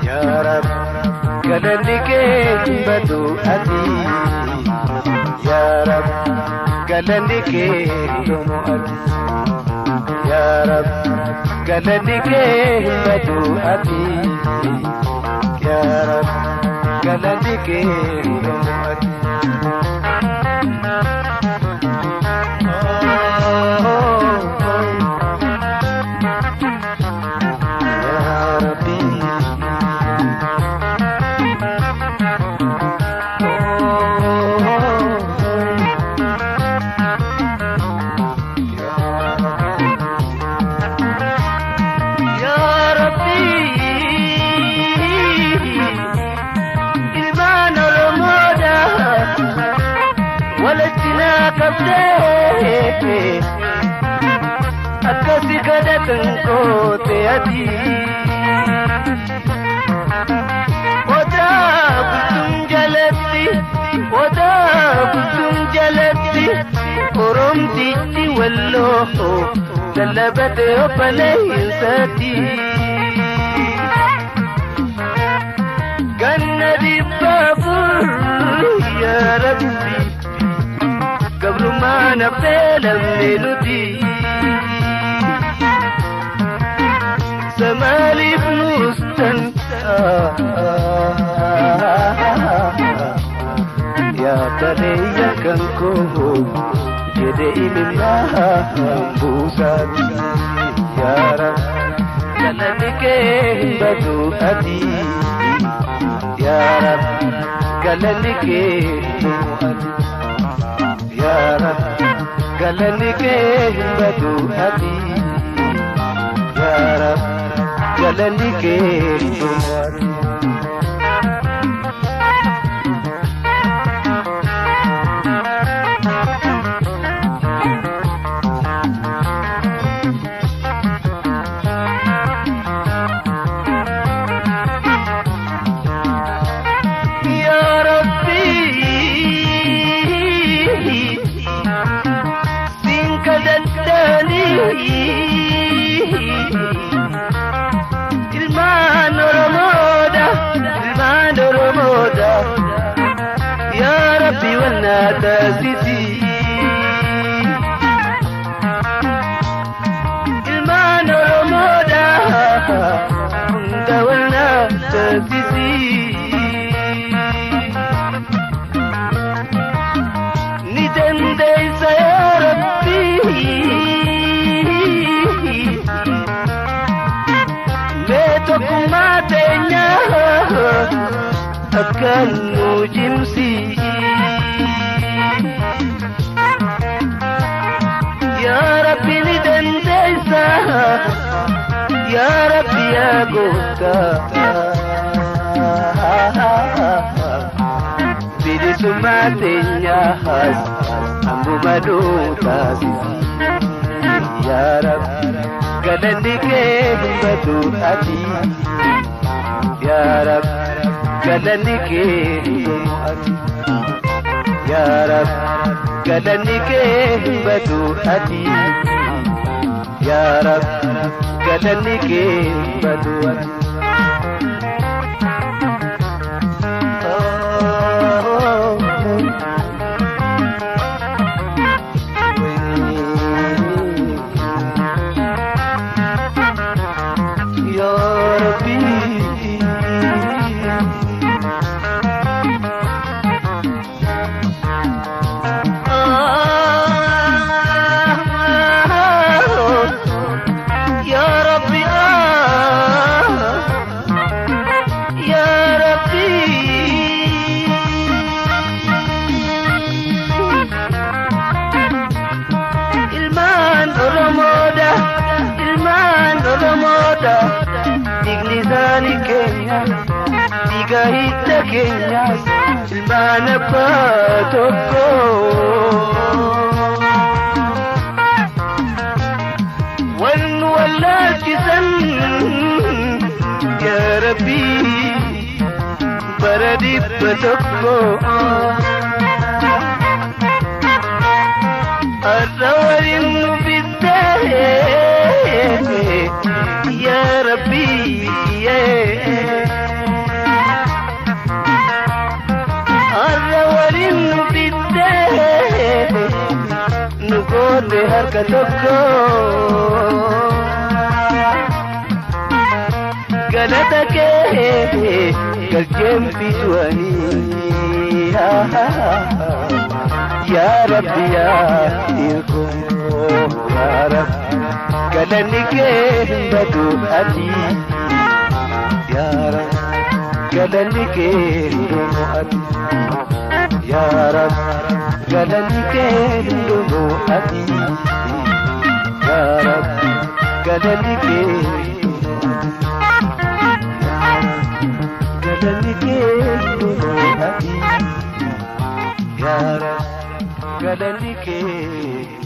Yaa Rab galanni kee hin badu ati. Yaa Rab galanni kee hin dhumu ati. Yaa Rab galanni kee hin badu ati. Yaa Rab galanni kee hin dhumu ati. Yaa Rabbi. Yaa Rabbi, ilmaan Oromoodha walitti naa qabdee akkasi kadhatan goote ati. Odaa bultuun jalatti, odaa bultuun jalatti, Oromtichi walloo lallabate obboleessatti. Ganna 400 yaa Rabbi, gabrummaan haftee lamne nuti. Samaaliif nuustan yaa baleeyya kan koo jedhe imimmaan buusaati. Yaa Rab galanni kee hin badu ati. Yaa Rab galanni kee hin dhumu ati. Yaa Rab galanni kee hin badu ati. Yaa Rab galanni kee hin dhumu ati. Yaa Rabbi siin kadhadhaanii ilmaan Oromoodha, ilmaan Oromoodha, yaa Rabbi wannaa taasisi. Ilmaan Oromoodha hunda wannaa taasisi. Ni dandeessa yaa Rabbi. Mee tokkummaa teenya akka nu cimsi. Yaa Rabbi ni dandeessa. Yaa Rabbi yaa gooftaa. Bilisummaa teenyaas hambuma nuu taasisi. Yaa Rabbi galanni kee hin badu ati. Yaa Rabbi galanni kee hin dhumu ati. Yaa Rabbi galanni kee hin badu ati. Yaa Rabbi galanni kee hin badu ati. Yaa Rabbi. Ya Rabbi, Ya Rabbi. Ilmaan Oromoodha, ilmaan Oromoodha, dhiigni isaanii keenya, dhiiga hidda keenyas, ilmaan abbaa tokko. Wan wallaalchisan yaa Rabbi bara 100. Har'a waliin nu fiddee yaa Rabbii. Har'a waliin nu fiddee nu goote harka tokko. Galata kee galcheen fisuanii. Yaa Rabbi yaa Irkoo yaa Rabbi galanni kee hin badu ati. Yaa Rabbi galanni kee hin dhumu ati. Yaa Rabbi galanni kee hin dhumu ati. Yaa Rabbi galanni kee hin dhumu ati. Galanni kee hin dhumu ati. Yaa Rabbi galanni kee.